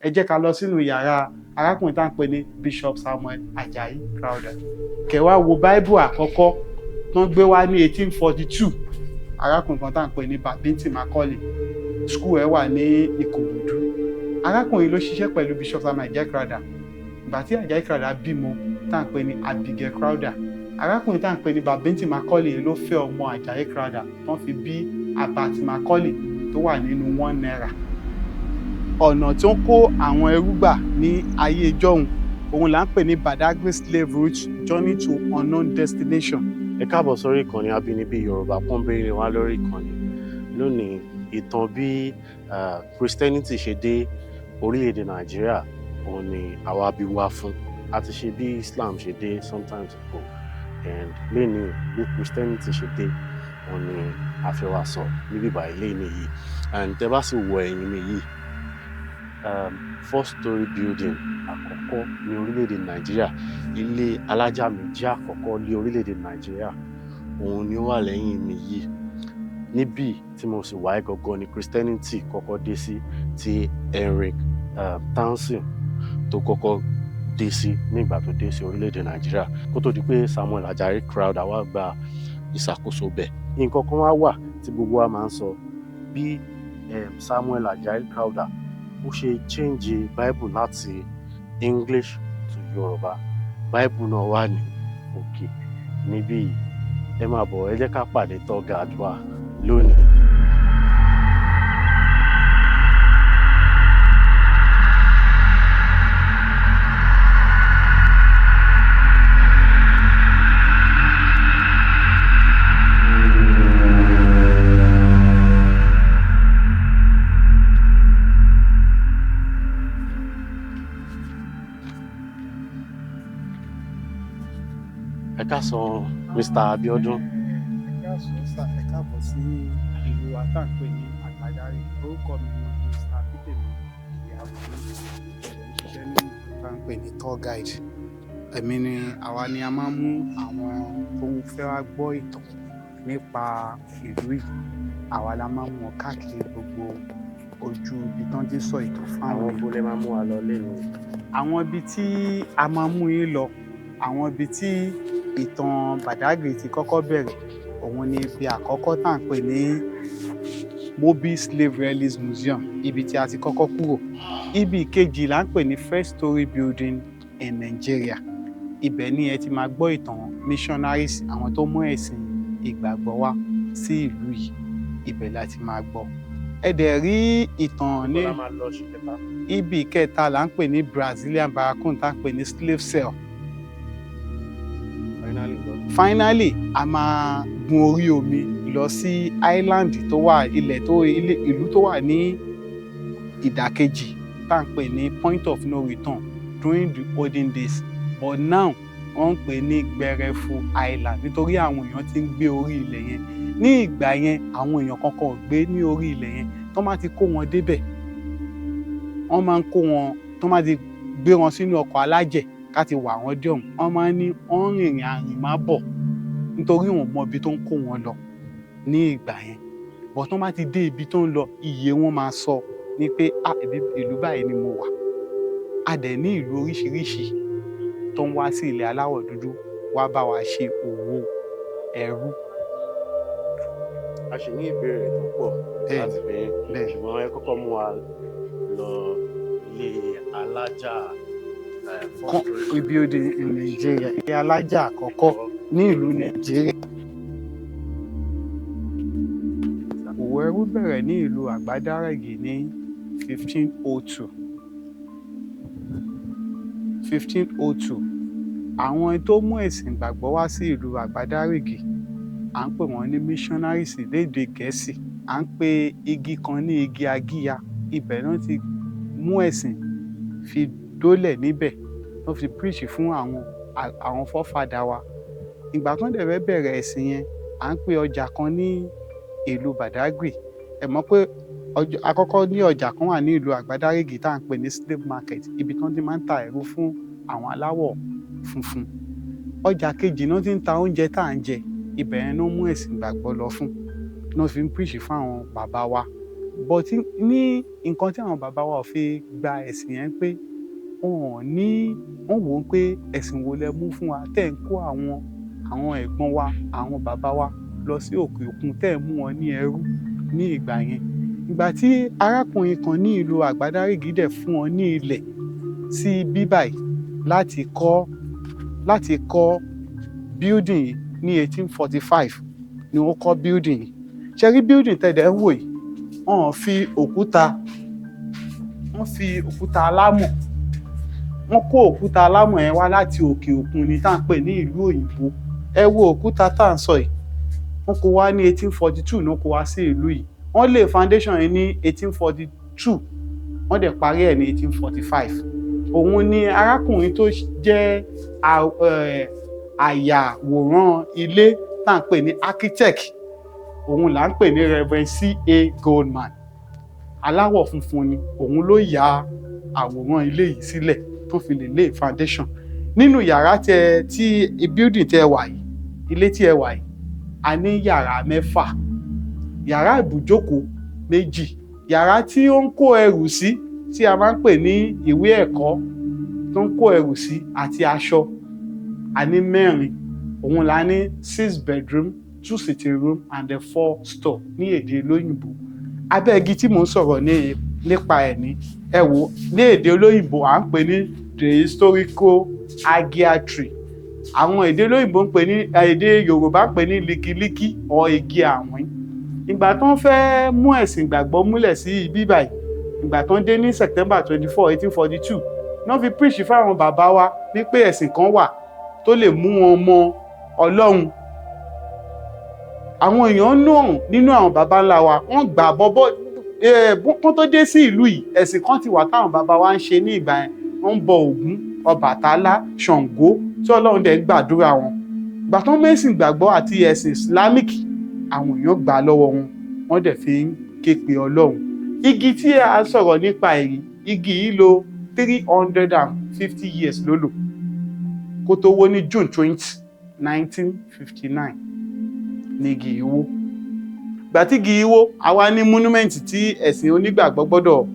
Ẹ jẹ́ ká lọ sínú yàrá arákùnrin tá à ń pè ní Bishop Samuel Ajayi Crowther. Kẹ́ wá wo Bible àkọ́kọ́ tán gbé wá ní 1842, arákùnrin kan tá à ń pè ní Babington Macaulay. School ẹ̀ wà ní Ìkòròdú. Arákùnrin ló ṣiṣẹ́ pẹ̀lú Bishop Samuel Ajayi Crowther. Ìgbà tí Ajayi Crowther bímọ tá à ń pè ní Abigail Crowther, arákùnrin tá à ń pè ní Babington Macaulay ló fẹ́ ọmọ Ajayi Crowther tán fi bí Abat Macaulay tó wà nínú ₦1. Ọ̀nà tó ń kó àwọn ẹrú gbà ní ayé ìjọ́un, òun là ń pè ní Badagry Slave Route, Journey to Unknown Destination. Ẹ káàbọ̀ sórí ìkànnì Àbínibí Yorùbá Pọ́nbélé ni wá lórí ìkànnì lónìí. Ìtàn bí Christianity ṣe dé orílẹ̀-èdè Nàìjíríà, òun ni àwa bí wá fún. A ti ṣe bí Islam ṣe dé sometimes ago, and lónìí, bí Christianity ṣe dé, òun ni a fẹ́ wá sọ níbí báyìí lónìí yìí. And tẹ́ bá sì wọ ẹ̀yìn mi yìí, first story building àkọ́kọ́ ní orílẹ̀-èdè Nàìjíríà, ilé alájà méjì àkọ́kọ́ ní orílẹ̀-èdè Nàìjíríà, òun ni ó wà lẹ́yìn mi yìí. Níbí tí mo sì wáyé gangan ni Christianity kọ́kọ́ dé sí, tí Henry Townsend tó kọ́kọ́ dé sí nígbà tó dé sí orílẹ̀-èdè Nàìjíríà, kó tó di pé Samuel Ajayi Crowther wá gba ìṣàkóso bẹ̀. Nǹkan kan wá wà tí gbogbo wa máa ń sọ, bí Samuel Ajayi Crowther bó ṣe change Bible láti English to Yorùbá. Bible náà wà ní òkè níbí yìí. Ẹ máa bọ̀, ẹ jẹ́ ká pàdé tour guide wa lónìí. Ẹ káàsán, Mr. Abiodun. Ẹ káàsán sir, ẹ káàbọ̀ sí ìlú wa tá à ń pè ní Àgbàdárí. Orúkọ mi ni Mr. Abídèmí Ìyàwó, ṣiṣẹ́ ní ìlú tá à ń pè ní tour guide. Èmi ni, àwa ni a máa ń mú àwọn tó ń fẹ́ wá gbọ́ ìtàn nípa ìlú yìí. Àwa la máa ń mú wọn káàkiri gbogbo ojú ibi tán tí ń sọ ìtàn fún àwọn Àwọn èèyàn. ibo lẹ máa mú wa lọ lénìí? Àwọn ibi tí a máa mú yín lọ, àwọn ibi tí ìtàn Badagry ti kọ́kọ́ bẹ̀rẹ̀, òun ni ibi àkọ́kọ́ tá à ń pè ní Mobi Slave Relics Museum, ibi tí a ti kọ́kọ́ kúrò. Ibi ìkejì là ń pè ní First Story Building in Nigeria. Ibẹ̀ ni ẹ ti máa gbọ́ ìtàn missionaries, àwọn tó mú ẹ̀sìn ìgbàgbọ́ wá sí ìlú yìí. Ibẹ̀ la ti máa gbọ́. Ẹ dẹ̀ rí ìtàn ní Bọ́lá máa lọ sí kẹta. Ibi ìkẹta là ń pè ní Brazilian Barracoon, tá à ń pè ní slave cell. Finally lọ. Finally, a máa gun orí omi lọ sí island tó wà, ilẹ̀ tó ilé ìlú tó wà ní ìdàkejì, tá à ń pè ní point of no return during the olden days, but now wọ́n ń pè ní Gbẹrẹfu Island, nítorí àwọn èèyàn ti ń gbé orí ilẹ̀ yẹn. Ní ìgbà yẹn, àwọn èèyàn kankan ò gbé ní orí ilẹ̀ yẹn. Tó má ti kó wọn débẹ̀, wọ́n máa ń kó wọn, tó má ti gbé wọn sínú ọkọ̀ alájẹ̀ ká ti wà wọ́n dé ọ̀hún, wọ́n máa ń ní wọ́n rìnrìn àrìn má bọ̀, nítorí wọn ò mọ ibi tó ń kó wọn lọ ní ìgbà yẹn. But tó má ti dé ibi tó ń lọ, iye wọn máa sọ ní pé, "Ah, ìlú báyìí ni mo wà." A dẹ̀ ní ìlú oríṣiríṣi tó ń wá sí ilẹ̀ aláwọ̀ dúdú wá bá wa ṣe òwò ẹrú. A ṣì ní ìbéèrè tó pọ̀ láti béèrè, ṣùgbọ́n ẹ kọ́kọ́ mú wa lọ ilé alájà first story Building in Nigeria, ilé alájà àkọ́kọ́ ní ìlú Nàìjíríà. Òwò ẹrú bẹ̀rẹ̀ ní ìlú Àgbádárẹ̀gì ní 1502. 1502, àwọn tó mú ẹ̀sìn ìgbàgbọ́ wá sí ìlú Àgbádárẹ̀gì, à ń pè wọ́n ní missionaries lédè Gẹ̀ẹ́sì. À ń pe igi kan ní igi agíya. Ibẹ̀ náà ti mú ẹ̀sìn fi dólẹ̀ níbẹ̀, wọ́n fi preach fún àwọn forefather wa. Ìgbà tán dẹ̀ fẹ́ bẹ̀rẹ̀ ẹ̀sìn yẹn, à ń pe ọjà kan ní ìlú Badagry. Ẹ mọ̀ pé àkọ́kọ́ ní ọjà kan wà ní ìlú Àgbádárẹ̀gì tá à ń pè ní slave market, ibi tí wọ́n ti máa ń ta ẹrú fún àwọn aláwọ̀ funfun. Ọjà kejì náà ti ń ta oúnjẹ tá à ń jẹ. Ibẹ̀ yẹn ló mú ẹ̀sìn ìgbàgbọ́ lọ fún, náà fi ń preach fún àwọn bàbá wa. But ní nǹkan tí àwọn bàbá wa ò fi gba ẹ̀sìn yẹn, pé wọn ò ní, wọ́n wò ó pé ẹ̀sìn wo lẹ mú fún wa tẹ́ ń kó àwọn ẹ̀gbọ́n wa, àwọn bàbá wa lọ sí òkè òkun, tẹ́ ń mú wọn ní ẹrú ní ìgbà yẹn. Ìgbà tí arákùnrin kan ní ìlú Àgbádárìgì dẹ̀ fún wọn ní ilẹ̀ sí bíbáyìí láti kọ́ building yìí ní 1845 ni wọ́n kọ́ building yìí. Ṣe rí building tẹ́ dẹ̀ ń wò yìí, wọ́n fi òkúta, wọ́n fi òkúta alámọ̀, wọ́n kó òkúta alámọ̀ yẹn wá láti òkè òkun ní tá à ń pè ní ìlú òyìnbó. Ẹ wo òkúta tá à ń sọ yìí, wọ́n kó wá ní 1842 ní wọ́n kó wá sí ìlú yìí. Wọ́n lay foundation yìí ní 1842, wọ́n dẹ̀ parí ẹ̀ ní 1845. Òun ni arákùnrin tó jẹ́ àyàwòrán ilé tá à ń pè ní architect, òun là ń pè ní Reverend C.A. Goldman. Aláwọ̀ funfun ni. Òun ló ya àwòrán ilé yìí sílẹ̀ tó fi lè lay foundation. Nínú yàrá tẹ tí building tẹ wà yìí, ilé tí ẹ wà yìí, a ní yàrá mẹ́fà, yàrá ibùjókòó méjì, yàrá tí ó ń kó ẹrù sí, tí a máa ń pè ní ìwé ẹ̀kọ́ tó ń kó ẹrù sí àti aṣọ, a ní mẹ́rin. Òun la ní six bedroom, two sitting room and a four store ní èdè olóyìnbó. Abẹ́ igi tí mò ń sọ̀rọ̀ ní nípa ẹ̀ ní, ẹ wò, ní èdè olóyìnbó à ń pè ní the historical agia tree. Àwọn èdè olóyìnbó ń pè ní, èdè Yorùbá ń pè ní likiliki ọ igi àwín. Ìgbà tó ń fẹ́ mú ẹ̀sìn ìgbàgbọ́ múlẹ̀ sí ibi báyìí, ìgbà tó ń dé ní September 24, 1842, náà fi preach fáwọn bàbá wa wípé ẹ̀sìn kan wà tó lè mú wọn mọ Ọlọ́run. Àwọn èèyàn náà nínú àwọn baba ńlá wa, wọ́n gbà bọ́bọ́ kó tó dé sí ìlú yìí, ẹ̀sìn kan ti wà táwọn bàbá wa ń ṣe ní ìgbà yẹn. Wọ́n ń bọ Ògún, Ọbàtálá, Ṣàngó, tí Ọlọ́run dẹ̀ ń gbàdúrà wọn. Ìgbà tó ń mẹ́sìn gbàgbọ́ àti ẹ̀sìn Islamic, àwọn èèyàn gbà lọ́wọ́ wọn, wọ́n dẹ̀ fi ń ké pe Ọlọ́run. Igi tí a sọ̀rọ̀ nípa èyí, igi yìí lò 350 years ló lò kó tó wó. Ní June 20, 1959 ní igi yìí wó. Gbà tí igi yìí wó, àwa ní monument tí ẹ̀sìn onígbàgbọ́ gbọ́dọ̀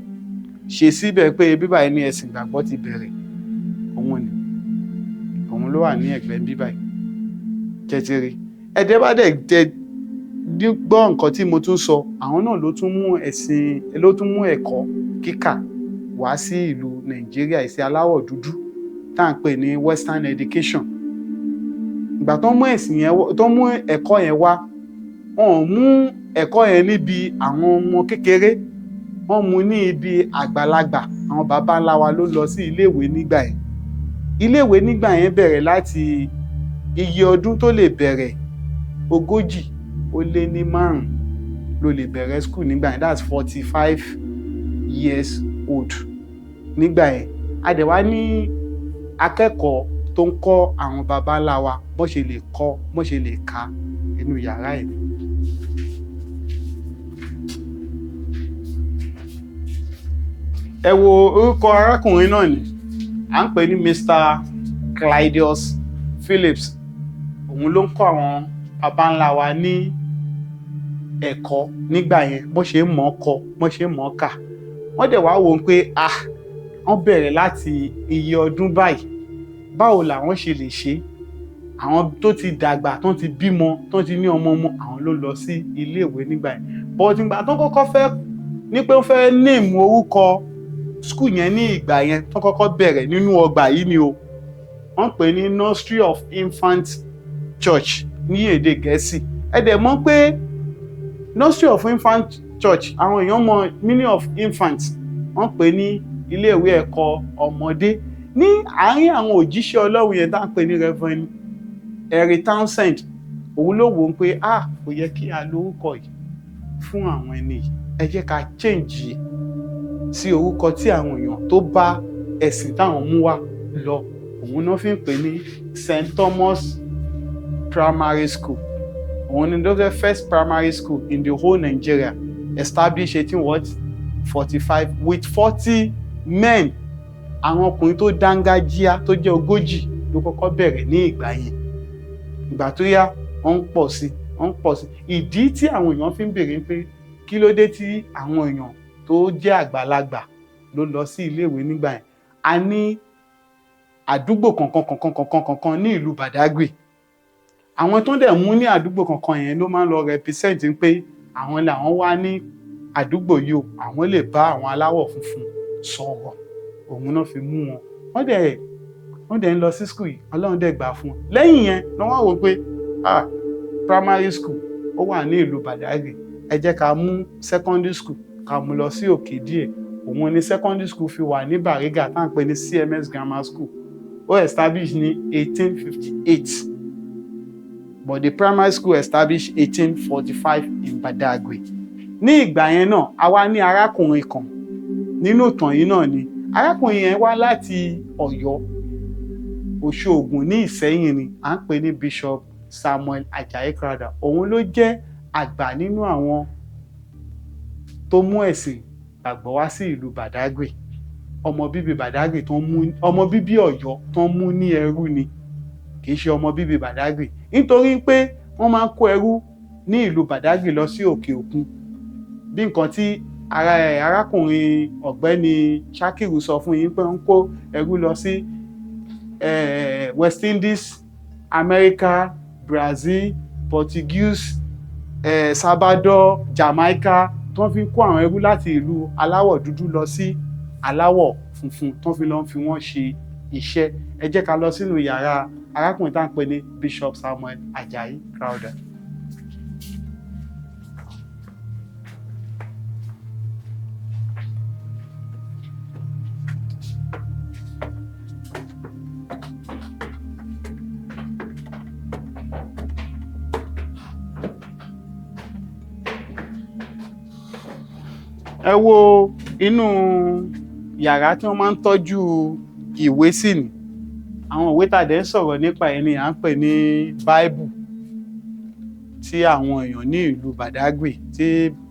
ṣe síbẹ̀ pé bíbá yìí ní ẹ̀sìn ìgbàgbọ́ ti bẹ̀rẹ̀. Òun ni òun ló wà ní ẹ̀gbẹ́ bíbá yìí jẹtiri. Ẹ̀dẹ́ bá dẹ̀ jẹ gbọ́ nǹkan tí mo tún sọ, àwọn náà ló tún mú ẹ̀sìn, ló tún mú ẹ̀kọ́ kíkà wá sí ìlú Nàìjíríà, ìsìn aláwọ̀ dúdú tá à ń pè ní Western education. Ìgbà tó ń mú ẹ̀sìn yẹn, tó ń mú ẹ̀kọ́ yẹn wá, wọn ò mú ẹ̀kọ́ yẹn níbi àwọn ọmọ kékeré, wọ́n mú ní ibi àgbàlagbà. Àwọn baba ńlá wa ló lọ sí iléèwé nígbà yẹn. Iléèwé nígbà yẹn bẹ̀rẹ̀ láti iye ọdún tó lè bẹ̀rẹ̀, 45 ló lè bẹ̀rẹ̀ school nígbà yẹn. That's 45 years old nígbà yẹn. A dẹ̀ wá ní akẹ́kọ̀ọ́ tó ń kọ́ àwọn baba ńlá wa bó ṣe lè kọ́, bó ṣe lè kà inú yàrá ẹ̀. Ẹ wo orúkọ arákùnrin náà ni à ń pè ní Mr. Claudius Phillips. Òun ló ń kọ́ àwọn baba ńlá wa ní ẹ̀kọ́ nígbà yẹn, bó ṣe ń mọ̀ ọ́ kọ, bó ṣe ń mọ̀ ọ́ kà. Wọ́n dẹ̀ wá wò ó pé, ah, wọ́n bẹ̀rẹ̀ láti iye ọdún báyìí, báwo làwọn ṣe lè ṣe? Àwọn tó ti dàgbà, tó ti bímọ, tó ti ní ọmọ ọmọ, àwọn ló lọ sí iléèwé nígbà yẹn. But ìgbà tó kọ́kọ́ fẹ́ ní pé ó fẹ́ name orúkọ school yẹn ní ìgbà yẹn tó kọ́kọ́ bẹ̀rẹ̀ nínú ọgbà yìí ni o, wọ́n pè ní Nursery of Infant Church ní èdè Gẹ̀ẹ́sì. Ẹ dẹ̀ mọ̀ pé Nursery of Infant Church, àwọn èèyàn mọ̀ meaning of infant, wọ́n pè ní iléèwé ẹ̀kọ́ ọmọdé. Ní àárín àwọn òjíṣẹ́ Ọlọ́run yẹn tá à ń pè ní Reverend Henry Townsend, òun ló wò ó pé, ah, kò yẹ kí a lórúkọ yìí fún àwọn ẹni yìí, ẹ jẹ́ ká change sí orúkọ tí àwọn èèyàn tó bá ẹ̀sìn táwọn mú wá lọ. Òun náà fi ń pè ní St Thomas Primary School. Òun ni the first primary school in the whole Nigeria, established eighteen what forty five with 40 men. Àwọn ọkùnrin tó dángájíá tó jẹ́ 40 ló kọ́kọ́ bẹ̀rẹ̀ ní ìgbà yẹn. Ìgbà tó yá, wọ́n ń pọ̀ sí, wọ́n ń pọ̀ sí. Ìdí tí àwọn èèyàn fi ń béèrè pé kí Kí ló dé tí àwọn èèyàn tó jẹ́ àgbàlagbà ló lọ sí iléèwé nígbà yẹn? A ní àdúgbò kọ̀ọ̀kan kọ̀ọ̀kan kọ̀ọ̀kan kọ̀ọ̀kan ní ìlú Badagry. Àwọn tó dẹ̀ mú ní àdúgbò kọ̀ọ̀kan yẹn ló máa ń lọ represent pé àwọn làwọn wá ní àdúgbò yìí o, àwọn lè bá àwọn aláwọ̀ funfun sọ̀rọ̀. Òun náà fi mú wọn. Wọ́n dẹ̀ ń lọ sí school yìí. Ọlọ́run dẹ̀ gbà fún wọn. Lẹ́yìn yẹn ló wá wò pé, ah, primary school ó wà ní ìlú Badagry, ẹ jẹ́ ká mú secondary school, ká mú lọ sí òkè díẹ̀. Òun ni secondary school fi wà ní Bariga, tá à ń pè ní CMS Grammar School. Ó establish ní 1858, but the primary school established 1845 in Badagry. Ní ìgbà yẹn náà, a wá ní arákùnrin kan nínú ìtàn yìí náà. Ni arákùnrin yẹn wá láti Ọ̀yọ́, Òṣoògùn ní Ìsẹ́yìn ni. À ń pè ní Bishop Samuel Ajayi Crowther. Òun ló jẹ́ àgbà nínú àwọn tó mú ẹ̀sìn gbàgbọ́ wá sí ìlú Badagry. Ọmọ bíbí Badagry tó ń mú, ọmọ bíbí Ọ̀yọ́ tó ń mú ní ẹrú ni, kì í ṣe ọmọ bíbí Badagry, nítorí pé wọ́n máa ń kó ẹrú ní ìlú Badagry lọ sí òkè òkun, bí nǹkan tí ara ẹ̀ arákùnrin ọ̀gbẹ́ni Shakiru sọ fún yín pé wọ́n ń kó ẹrú lọ sí West Indies, America, Brazil, Portuguese, Salvador, Jamaica, tó ń fi kó àwọn ẹrú láti ìlú aláwọ̀ dúdú lọ sí aláwọ̀ funfun, tó fi lọ fi wọ́n ṣe iṣẹ́. Ẹ jẹ́ ká lọ sínú yàrá arákùnrin tá à ń pè ní Bishop Samuel Ajayi Crowther. Ẹ wo inú yàrá tí wọ́n máa ń tọ́jú ìwé sí ni. Àwọn ìwé tá a dẹ̀ ń sọ̀rọ̀ nípa ẹ̀ ni à ń pè ní Bible, tí àwọn èèyàn ní ìlú Badagry, tí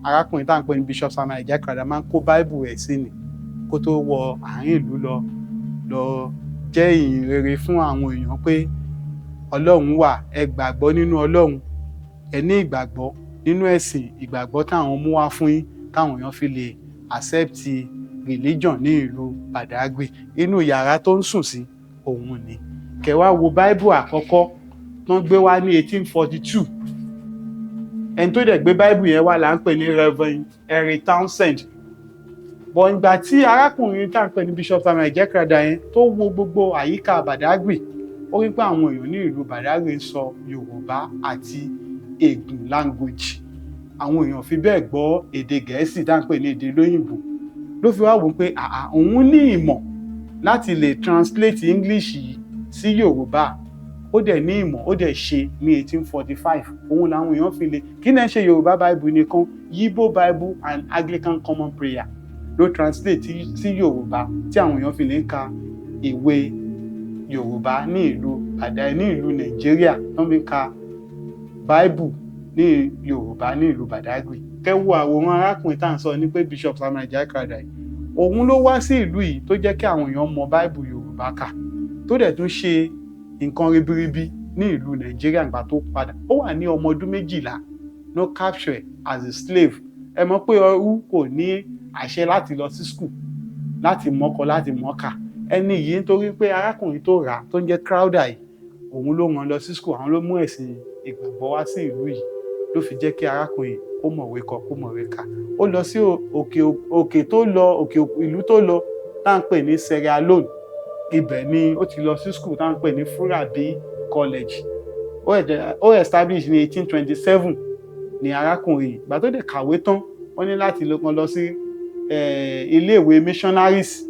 arákùnrin tá à ń pè ní Bishop Samuel Ajayi Crowther máa ń kó Bible rẹ̀ sí ni kó tó wọ àárín ìlú lọ lọ jẹ́ ìyìn rere fún àwọn èèyàn pé Ọlọ́run wà, ẹ gbàgbọ́ nínú Ọlọ́run, ẹ ní ìgbàgbọ́ nínú ẹ̀sìn ìgbàgbọ́ táwọn mú wá fún yín, táwọn èèyàn fi lè accept religion ní ìlú Badagry. Inú yàrá tó ń sùn sí òun ni. Kẹ́ wá wo Bible àkọ́kọ́ tó ń gbé wá ní 1842. Ẹni tó dẹ̀ gbé Bible yẹn wá là ń pè ní Reverend Henry Townsend. But ìgbà tí arákùnrin tá à ń pè ní Bishop Samuel Ajayi Crowther yẹn tó wo gbogbo àyíká Badagry, ó rí pé àwọn èèyàn ní ìlú Badagry ń sọ Yorùbá àti Ègùn language, àwọn èèyàn fi bẹ́ẹ̀ gbọ́ èdè Gẹ̀ẹ́sì tá à ń pè ní èdè lóyìnbó. Ló fi wá wò ó pé àà, òun ní ìmọ̀ láti lè translate English yìí sí Yorùbá. Ó dẹ̀ ní ìmọ̀, ó dẹ̀ ṣe ní 1845. Òun làwọn èèyàn fi lè kí náà ṣe Yorùbá Bible nìkan, Yibo Bible and Anglican Common Prayer ló translate sí Yorùbá, tí àwọn èèyàn fi lè ń ka ìwé Yorùbá ní ìlú Bàdà, ní ìlú Nàìjíríà, tó fi ń ka Bible ní Yorùbá ní ìlú Badagry. Kẹ́ wo àwòrán arákùnrin tá à ń sọ ní pé Bishop Samuel Ajayi Crowther yìí. Òun ló wá sí ìlú yìí tó jẹ́ kí àwọn èèyàn mọ Bible Yorùbá kà, tó dẹ̀ tún ṣe nǹkan ribiribi ní ìlú Nàìjíríà. Ìgbà tó padà, ó wà ní ọmọ ọdún 12 no capture as a slave. Ẹ mọ̀ pé ẹrú kò ní àṣẹ láti lọ sí school, láti mọ́kọ, láti mọ́kà. Ẹni yìí, nítorí pé arákùnrin tó rà á tó ń jẹ́ Crowther yìí, òun ló rán lọ sí school, àwọn ló mú ẹ̀sìn ìgbàgbọ́ wá sí ìlú yìí, ló fi jẹ́ kí arákùnrin kó mọ̀wé kọ, kó mọ̀wé kà. Ó lọ sí òkè òkè tó lọ òkè, ìlú tó lọ tá à ń pè ní Sierra Leone. Ibẹ̀ ni ó ti lọ sí school tá à ń pè ní Furabi College. Ó establish ní 1827 ní arákùnrin yìí. Ìgbà tó dẹ̀ kàwé tán, wọ́n ní láti lọ kan lọ sí iléèwé missionaries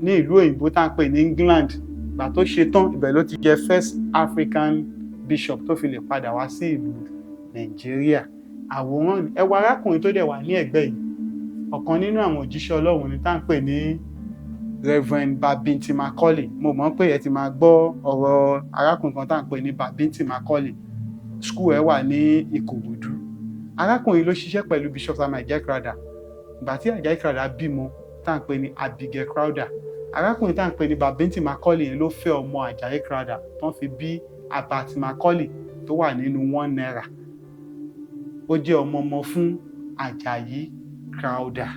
ní ìlú òyìnbó tá à ń pè ní England. Ìgbà tó ṣe tán, ibẹ̀ ló ti jẹ́ first African bishop tó fi lè padà wá sí ìlú Nàìjíríà. Àwòrán ẹ wo arákùnrin tó dẹ̀ wà ní ẹ̀gbẹ́ yìí, ọ̀kan nínú àwọn òjíṣẹ́ Ọlọ́run ni tá à ń pè ní Reverend Babinti Macaulay. Mo mọ̀ pé ẹ ti máa gbọ́ ọ̀rọ̀ arákùnrin kan tá à ń pè ní Babinti Macaulay. School ẹ̀ wà ní Ìkòròdú. Arákùnrin ló ṣiṣẹ́ pẹ̀lú Bishop Samuel Ajayi Crowther. Ìgbà tí Ajayi Crowther bímọ tá à ń pè ní Abigail Crowther, arákùnrin tá à ń pè ní Babinti Macaulay yẹn ló fẹ́ ọmọ Ajayi Crowther tán fi bí Abat Macaulay tó wà nínú ₦1. Ó jẹ́ ọmọ ọmọ fún Àjàyí Crowther.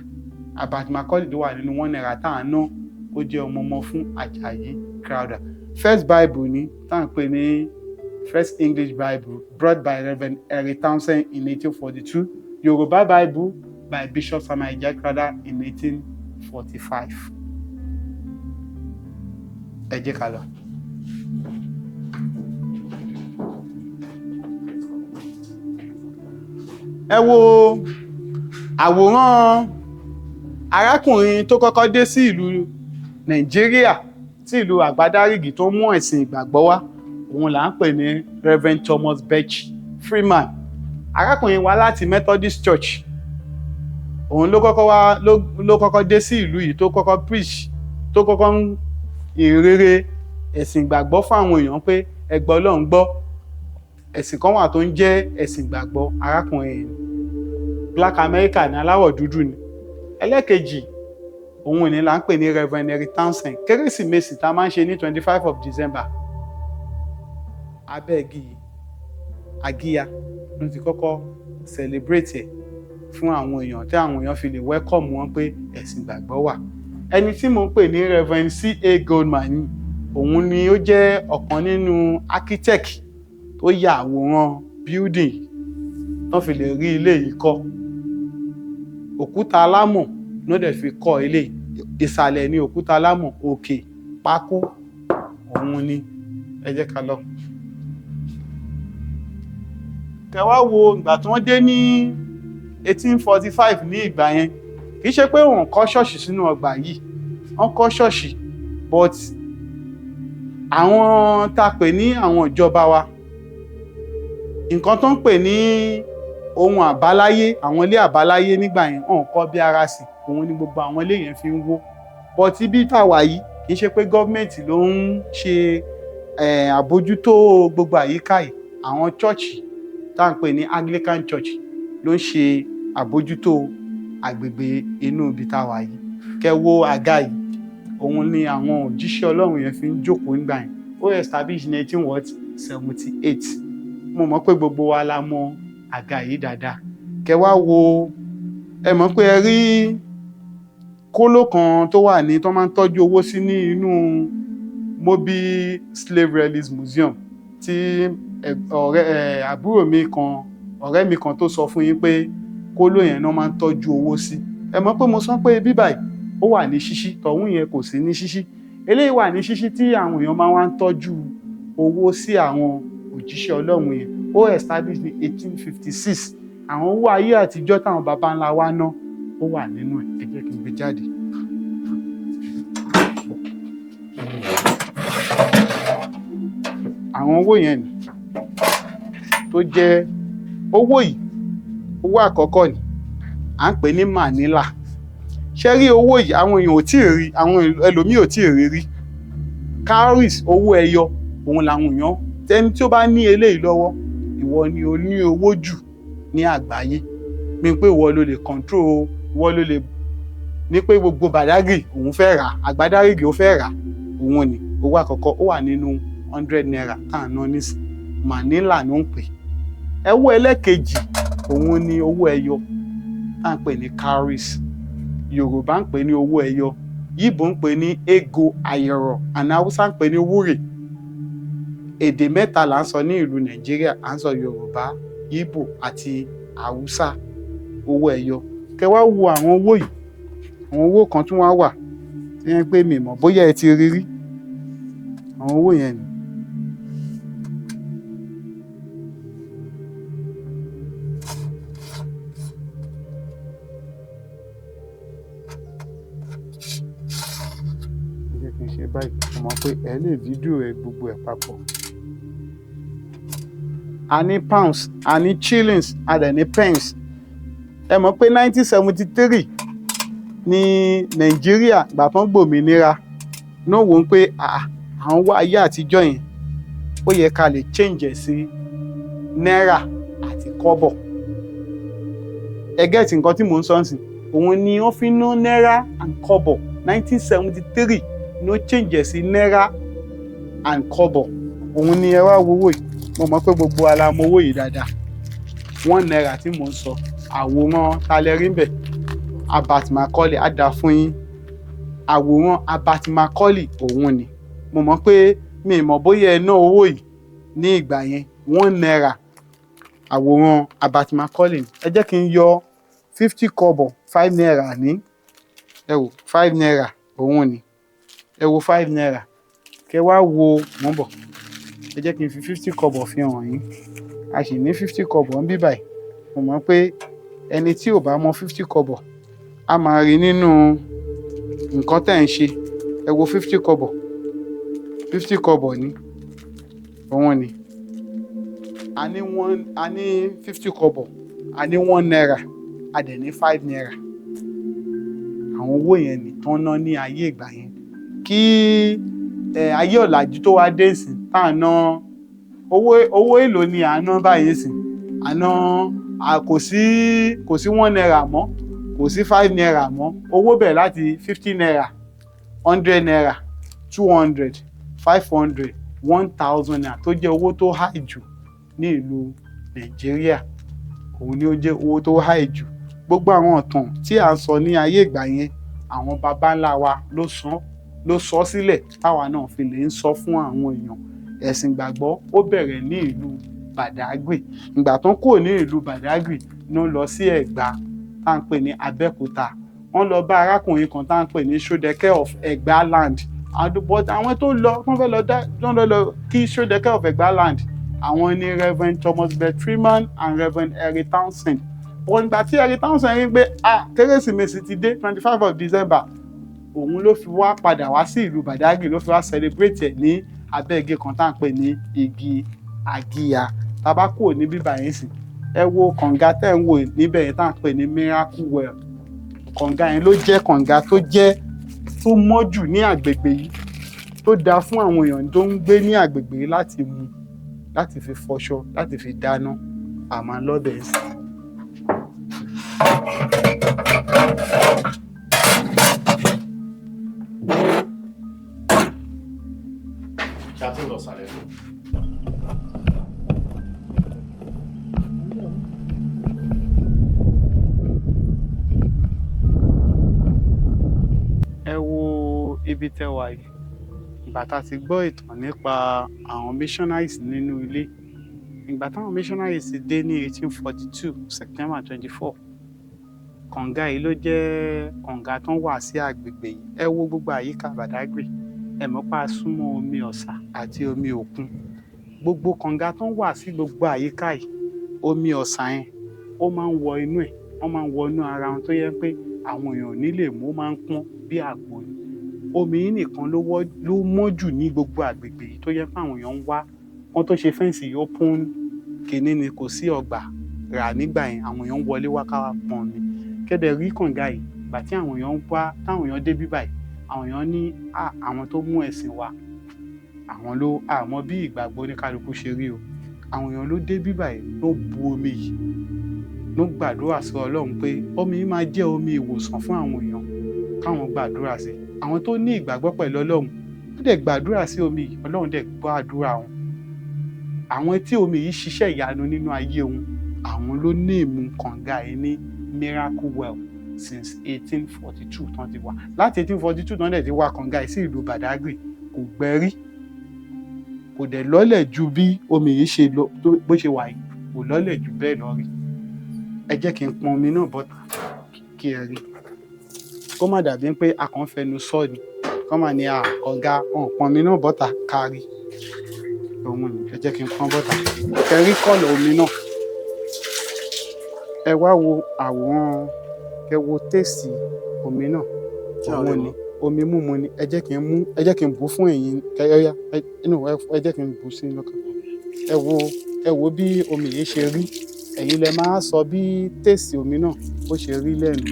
Herbert Macaulay tó wà nínú ₦1 tá à ń ná, ó jẹ́ ọmọ ọmọ fún Àjàyí Crowther. First Bible ni tá à ń pè ní First English Bible, brought by Reverend Eric Townsend in 1842. Yorùbá Bible by Bishop Samuel Ajayi Crowther in 1845. Ẹ jẹ́ ká lọ. Ẹ wo àwòrán arákùnrin tó kọ́kọ́ dé sí ìlú Nàìjíríà, sí ìlú Àgbádárìgì, tó mú ẹ̀sìn ìgbàgbọ́ wá. Òun là ń pè ní Reverend Thomas Birch Freeman. Arákùnrin wá láti Methodist Church. Òun ló kọ́kọ́ wá, ló kọ́kọ́ dé sí ìlú yìí, tó kọ́kọ́ preach, tó kọ́kọ́ ń ìrere ẹ̀sìn ìgbàgbọ́ fún àwọn èèyàn pé ẹ gbọ́ Ọlọ́run gbọ́, ẹ̀sìn kan wà tó ń jẹ́ ẹ̀sìn ìgbàgbọ́. Arákùnrin yìí, Black America ní, aláwọ̀ dúdú ni. Ẹlẹ́kejì, òun ní là ń pè ní Reverend Eric Townsend. Kérésìmesì tá a máa ń ṣe ní 25 of December, abẹ́ igi àgíyá ló ti kọ́kọ́ celebrate ẹ̀ fún àwọn èèyàn, tí àwọn èèyàn fi lè welcome wọn pé ẹ̀sìn ìgbàgbọ́ wà. Ẹni tí mo ń pè ní Reverend C.A. Goldman, òun ni ó jẹ́ ọ̀kan nínú architect tó ya àwòrán building tó fi lè rí ilé yìí kọ́. Òkúta alámọ̀ ló dẹ̀ fi kọ́ ilé. Ìsàlẹ̀ ní òkúta alámọ̀, òkè pákó òun ni. Ẹ jẹ́ ká lọ. Kẹ́ wá wo ìgbà tí wọ́n dé ní 1845. Ní ìgbà yẹn, kì í ṣe pé wọ́n kọ́ ṣọ́ọ̀ṣì sínú ọgbà yìí. Wọ́n kọ́ ṣọ́ọ̀ṣì, but àwọn tá a pè ní àwọn ìjọba wa, nǹkan tó ń pè ní ohun àbáláyé, àwọn ilé àbáláyé nígbà yẹn, wọn kọ́ bí ara sí. Òun ni gbogbo àwọn ilé yẹn fi ń wó. But ibi tá a wà yìí, kì í ṣe pé gọ́ọ̀mẹ̀ntì ló ń ṣe àbójútó gbogbo àyíká yìí. Àwọn church tá à ń pè ní Anglican Church ló ń ṣe àbójútó àgbègbè inú ibi tá a wà yìí. Kẹ́ wo àga yìí, òun ni àwọn òjíṣẹ́ Ọlọ́run yẹn fi ń jókòó nígbà yẹn. Ó establish nineteen what, 78. Mo mọ̀ pé gbogbo wa la mọ̀ àga yìí dáadáa. Kẹ́ wá wo, ẹ mọ̀ pé ẹ rí kóló kan tó wà ní tó máa ń tọ́jú owó sí ní inú Mobi Slave Relics Museum, tí ọ̀rẹ́ ẹ àbúrò mi kan, ọ̀rẹ́ mi kan tó sọ fún yín pé kóló yẹn náà máa ń tọ́jú owó sí. Ẹ mọ̀ pé mo sọ pé bíbáyìí ó wà ní ṣíṣí, tọ̀hún yẹn kò sí ní ṣíṣí. Eléyìí wà ní ṣíṣí tí àwọn èèyàn máa wá ń tọ́jú owó sí. Àwọn òjíṣẹ́ Ọlọ́run yẹn, ó establish ní 1856. Àwọn owó ayé àtijọ́ táwọn baba ńlá wa ná, ó wà nínú ẹ̀. Ẹ jẹ́ kí n gbé jáde. Àwọn owó yẹn ni tó jẹ́ owó yìí. Owó àkọ́kọ́ ni à ń pè ní Manila. Ṣé rí owó yìí? Àwọn èèyàn ò tíì rí, àwọn ẹlòmíì ò tíì rí rí. Cowries, owó ẹyọ, òun làwọn èèyàn tẹni tí ó bá ní eléyìí lọ́wọ́, ìwọ ni o ní owó jù ní àgbáyé, mi pé ìwọ ló lè control, ìwọ ló lè ní pé gbogbo Badagry òun fẹ́ rà, Àgbádárìgì ó fẹ́ rà. Òun ni owó àkọ́kọ́. Ó wà nínú ₦100 tá à ń ná nísìn. Manila ló ń pè é. Owó ẹlẹ́kejì, òun ni owó ẹyọ tá à ń pè ní cowries. Yorùbá ń pè ní owó ẹyọ, Yíbò ń pè ní ego ayọ̀rọ̀, àná Haúsá ń pè ní wúrì. Èdè mẹ́ta là ń sọ ní ìlú Nàìjíríà: à ń sọ Yorùbá, Yíbò àti Haúsá. Owó ẹyọ. Kẹ wá wo àwọn owó yìí. Àwọn owó kan tún wá wà tí wọ́n pé mi mọ̀ bóyá ẹ ti rí rí. Àwọn owó yẹn ni. Ẹ jẹ́ kí n ṣe báyìí, mo mọ̀ pé ẹ lè fídíò ẹ gbogbo ẹ̀ papọ̀. A ní pounds, a ní shillings, a dẹ̀ ní pence. Ẹ mọ̀ pé 1973 ní Nàìjíríà gbà tán gbòmìnira náà, wò ó pé àwọn owó ayé àtijọ́ yẹn, ó yẹ ká lè change ẹ̀ sí náírà àti kọ́bọ̀. Ẹ get nǹkan tí mò ń sọ nsìn? Òun ni wọ́n fi ná náírà and kọ́bọ̀. 1973 ló change ẹ̀ sí náírà and kọ́bọ̀. Òun ni ẹ wá wo owó yìí. Mo mọ̀ pé gbogbo wa la mọ owó yìí dáadáa. ₦1 tí mò ń sọ. Àwòrán ta lẹ rí ńbẹ̀? Herbert Macaulay. Á dáa fún yín. Àwòrán Herbert Macaulay òun ni. Mo mọ̀ pé mi ì mọ̀ bóyá ẹ ná owó yìí ní ìgbà yẹn, ₦1, àwòrán Herbert Macaulay. Ẹ jẹ́ kí n yọ 50 kobo, ₦5 ní. Ẹ wò, ₦5 òun ni. Ẹ wo ₦5, kẹ wá wo. Mò ń bọ̀, ẹ jẹ́ kí n fi 50 kobo fi hàn yín. A sì ní 50 kobo ńbí báyìí. Mo mọ̀ pé ẹni tí ò bá mọ 50 kobo á máa rí nínú nǹkan tẹ́ ẹ̀ ń ṣe. Ẹ wo 50 kobo, 50 kobo ní òun ni. A ní one, a ní 50 kobo, a ní ₦1, a dẹ̀ ní ₦5. Àwọn owó yẹn nìkan ná ní ayé ìgbà yẹn, kí ẹ ayé ọ̀làjú tó wá dé ìsìn tá à ń ná owó. Owó èló ni à ń ná báyìí sìn? À ná kò sí ₦1 mọ́, kò sí ₦5 mọ́. Owó bẹ̀rẹ̀ láti ₦50, ₦100, 200, 500, ₦1,000, tó jẹ́ owó tó high jù ní ìlú Nàìjíríà. Òun ni ó jẹ́ owó tó high jù. Gbogbo àwọn ìtàn tí à ń sọ ní ayé ìgbà yẹn, àwọn baba ńlá wa ló sọ sílẹ̀ táwa náà fi lè ń sọ fún àwọn èèyàn. Ẹ̀sìn ìgbàgbọ́ ó bẹ̀rẹ̀ ní ìlú Badagry. Ìgbà tó ń kúrò ní ìlú Badagry ló lọ sí Ẹ̀gbá tá à ń pè ní Abẹ́òkúta. Wọ́n lọ bá arákùnrin kan tá à ń pè ní Ṣódẹkẹ́ of Ẹ̀gbá land. But àwọn tó lọ, wọ́n fẹ́ lọ dá, wọ́n lọ kí Ṣódẹkẹ́ of Ẹ̀gbá land, àwọn ni Reverend Thomas Beth Freeman and Reverend Henry Townsend. But ìgbà tí Henry Townsend rí pé, ah, Kérésìmesì ti dé, 25 of December, òun ló fi wá padà wá sí ìlú Badagry, ló fi wá celebrate ẹ̀ ní abẹ́ igi kan tá à ń pè ní igi àgíyà. Tá a bá kúrò ní bíbá yẹn sìn, ẹ wo kànga tẹ́ ń wò níbẹ̀ yẹn tá à ń pè ní Miracle Well. Kànga yẹn ló jẹ́ kànga tó jẹ́ tó mọ́ jù ní àgbègbè yìí, tó dáa fún àwọn èèyàn tó ń gbé ní àgbègbè yìí láti mu, láti fi fọṣọ, láti fi dáná. Àmọ́ lọ́bẹ̀ sí. Ṣé a ti ń lọ sàlẹ̀ fún? Ẹ wo ibi tẹ́ wà yìí. Ìgbà tá a ti gbọ́ ìtàn nípa àwọn missionaries nínú ilé, ìgbà táwọn missionaries dé ní 1842, September 24, kànga yìí ló jẹ́ kànga tó ń wà sí àgbègbè yìí. Ẹ wo gbogbo àyíká Badagry, ẹ mọ̀ pé a súnmọ́ omi ọ̀sà àti omi òkun. Gbogbo kànga tó ń wà sí gbogbo àyíká yìí, omi ọ̀sà yẹn ó máa ń wọ inú ẹ̀, wọ́n máa ń wọ inú ara wọn, tó yẹ pé àwọn èèyàn ò ní lè mú, ó máa ń pọ́n bí àgbo ni. Omi yìí nìkan ló wọ́ ló mọ́ jù ní gbogbo àgbègbè yìí, tó yẹ pé àwọn èèyàn ń wá wọ́n tó ṣe fence yìí, open kìíní ni, kò sí ọgbà rà nígbà yẹn. Àwọn èèyàn ń wọlé wá káwá pọn omi. Kéde rí kànga yìí, ìgbà tí àwọn èèyàn ń wá, táwọn èèyàn dé bí báyìí, àwọn èèyàn ní àwọn tó mú ẹ̀sìn wá, àwọn ló àmọ́ bí ìgbàgbọ́ oníkálukú ṣe rí o. Àwọn èèyàn ló dé bí báyìí, ló bu omi yìí, ló gbàdúrà sí Ọlọ́run pé omi yìí máa jẹ́ omi ìwòsàn fún àwọn èèyàn, káwọn gbàdúrà sí. Àwọn tó ní ìgbàgbọ́ pẹ̀lú Ọlọ́run, wọ́n dẹ̀ gbàdúrà sí omi yìí, Ọlọ́run dẹ̀ gbọ́ àdúrà wọn. Àwọn tí omi yìí ṣiṣẹ́ ìyanu nínú ayé wọn, àwọn ló ní ìmú kànga yìí ní Miracle Well since 1842 tán ti wà. Láti 1842 tán dẹ̀ ti wá kànga yìí sí ìlú Badagry, kò gbẹ rí, kò dẹ̀ lọ́lẹ̀ ju bí omi yìí ṣe lọ bó ṣe wà yìí, kò lọ́lẹ̀ ju bẹ́ẹ̀ lọ rí. Ẹ jẹ́ kí n pọn omi náà bọ́ta kí ẹ rí, kó má dàbí pé a kàn ń fẹnu sọ ni, kó má ní à kànga ọ̀n. Pọn omi náà bọ́ta kárí. Òun ni, ẹ jẹ́ kí n pọn bọ́ta kẹ rí colour omi náà. Ẹ wá wo àwòrán, kẹ wo taste omi náà. Òun ni omi múmu ni. Ẹ jẹ́ kí n mú, ẹ jẹ́ kí n bù fún ẹ̀yin. Ẹ yá, ẹ no, ẹ jẹ́ kí n bù sí inú kan. Ẹ wo, ẹ wo bí omi yìí ṣe rí. Ẹ̀yin lẹ máa sọ bí taste omi náà bó ṣe rí lẹ́nu.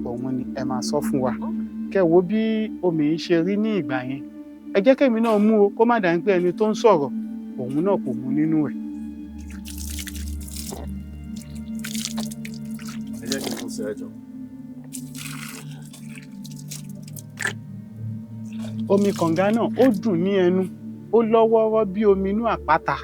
Òun ni ẹ máa sọ fún wa. Kẹ wo bí omi yìí ṣe rí ní ìgbà yẹn. Ẹ jẹ́ kémi náà mú o, kó má dàbí pé ẹni tó ń sọ̀rọ̀ òun náà kò mú nínú ẹ̀. Ẹ jẹ́ kí n mú sí, ẹ jọ̀ọ́. Omi kànga náà ó dùn ní ẹnu, ó lọ́wọ́rọ́ bí omi inú àpáta.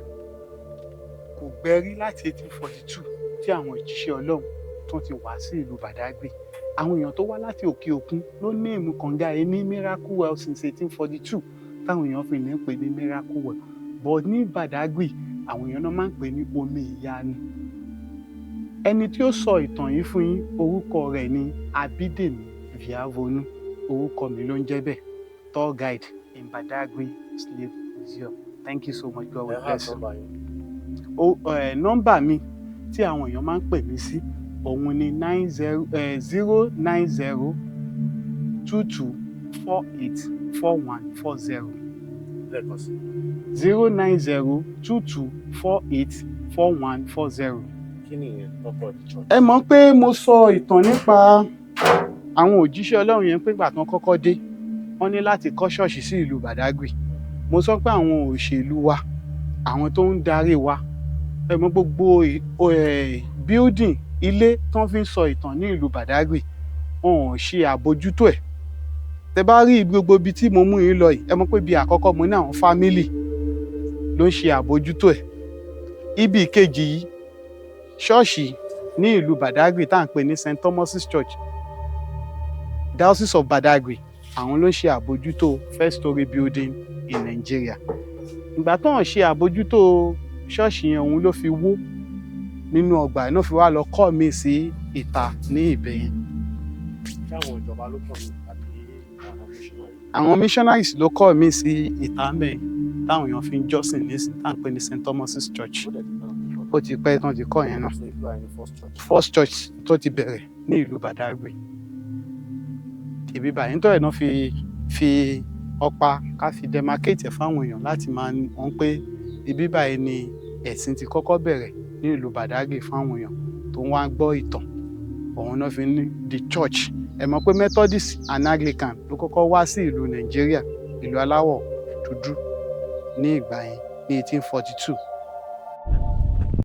Kò gbẹ rí láti 1842 tí àwọn òjíṣẹ́ Ọlọ́run tó tó ti wá sí ìlú Badagry. Àwọn èèyàn tó wá láti òkè òkun ló name kànga yìí ní Miracle Well since 1842, táwọn èèyàn fi ní pè ní Miracle Well. But ní Badagry, àwọn èèyàn náà máa ń pè ní omi ìyanu. Ẹni tí ó sọ ìtàn yìí fún yín, orúkọ rẹ̀ ní Abídèmí Viavonu. Orúkọ mi ló ń jẹ́ bẹ́ẹ̀, tour guide in Badagry Slave Museum. Thank you so much. God will bless you. Nọ́mbà mi tí àwọn èèyàn máa ń pè mí sí, òun ni nine zero 09022484140. Lẹ́ẹ̀kan sí. 09022484140. Kí nìyẹn tọkọ the church? Ẹ mọ̀ pé mo sọ ìtàn nípa àwọn òjíṣẹ́ Ọlọ́run yẹn, pé ìgbà tán kọ́kọ́ dé, wọ́n ní láti kọ́ ṣọ́ọ̀ṣì sí ìlú Badagry. Mo sọ pé àwọn òṣèlú wa, àwọn tó ń darí wa, ẹ mọ̀, gbogbo building, ilé tó ń fi ń sọ ìtàn ní ìlú Badagry, wọn ò ṣe àbójútó ẹ̀. Tẹ bá rí gbogbo ibi tí mo mú yín lọ yìí, ẹ mọ̀ pé ibi àkọ́kọ́, mo ní àwọn family ló ń ṣe àbójútó ẹ̀. Ibi ìkejì yìí, ṣọ́ọ̀ṣì ní ìlú Badagry tá à ń pè ní St Thomas's Church, Diocese of Badagry, àwọn ló ń ṣe àbójútó first story building in Nigeria. Ìgbà tó ń ṣe àbójútó ṣọ́ọ̀ṣì yẹn, òun ló fi wó nínú ọgbà náà, fi wá lọ kọ́ mi sí ìta ní ibẹ̀ yẹn. Ṣé àwọn ìjọba ló kàn mí àbí àwọn missionary? Àwọn missionaries ló kọ́ mi sí ìta ń bẹ̀ táwọn èèyàn fi ń jọ́sìn nísìn, tá à ń pè ní St Thomas's Church. Ó dẹ̀ ti pẹ́ náà. Ó ti pẹ́ tán ti kọ́ yẹn náà. So ìlú àyè ní first church? First church tó ti bẹ̀rẹ̀ ní ìlú Badagry, ibi báyìí, nítorí náà fi ọ̀pá ká fi demarcate ẹ̀ fáwọn èèyàn láti máa wọ́n pé ibi báyìí ni ẹ̀sìn ti kọ́kọ́ bẹ̀rẹ̀ ní ìlú Badagry. Fáwọn èèyàn tó ń wá gbọ́ ìtàn, òun náà fi ní the church. Ẹ mọ̀ pé Methodist and Anglican ló kọ́kọ́ wá sí ìlú Nàìjíríà, ìlú aláwọ̀ dúdú, ní ìgbà yẹn ní 1842.